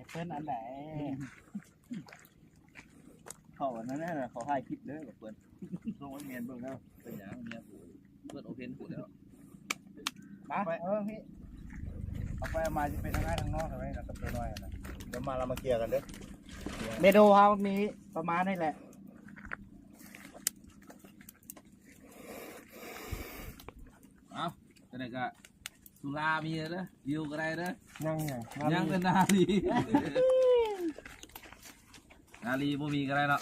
ເພິ່ນອັນໃດ ເຂົາອັນນັ້ນນະ ເຂົາຖ່າຍຄລິບເດີກັບເພິ່ນ ສົ່ງໃຫ້ເມຍເບິ່ງແລ້ວ ເປັນຫຍັງເມຍກູ ເປີດໂອເພັນກູແລ້ວ ມາ ເອີ ເອົາໄປເອົາມາ ຊິເປັນທາງໃນທາງນອກ ທາງໃນກັບຕົວນ້ອຍນະ ດຽວມາລະມາເຄຍກັນເດີ ເມນູເຮົາມີປະມານນີ້ແຫຼະ ເອົ້າ ຈັ່ງໃດກະ ສຸລາມີເດີ ວິວກະໄດ້ເດີ ຍັງຫຍັງ ຍັງແຕ່ນາລີ ນາລີບໍ່ມີກະໄດ້ເນາະ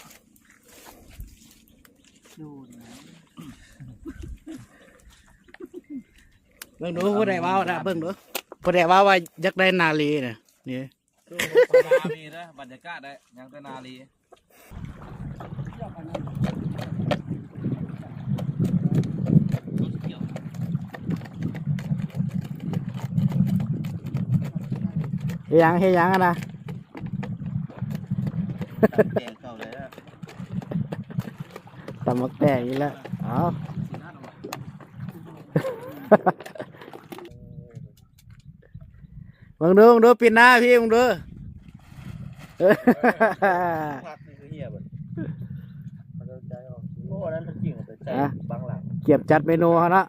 ເບິ່ງດູ ຜູ້ໃດເວົ້ານະ ເບິ່ງດູ ຜູ້ໃດເວົ້າວ່າຢາກໄດ້ນາລີນະ ນີ້ ສຸລາມີເດີ ບັນຍາກາດໄດ້ ຍັງແຕ່ນາລີ ເຮັດຫຍັງ ເຮັດຫຍັງຫັ້ນນະ ຕຳແຕງເຂົ້າແລ້ວ ຕຳໝາກແຕງອີກແລ້ວ ເອົ້າ ເບິ່ງດູ ເບິ່ງດູ ປິດໜ້າພີ່ ເບິ່ງດູ ພັກນີ້ຄືເຫຍເບິດ ໂອ້ ອັນນັ້ນມັນຈິງເອົາໄປໃສ່ ອ່ະ ບັງຫຼັງ ກຽມຈັດເມນູເຮົາເນາະ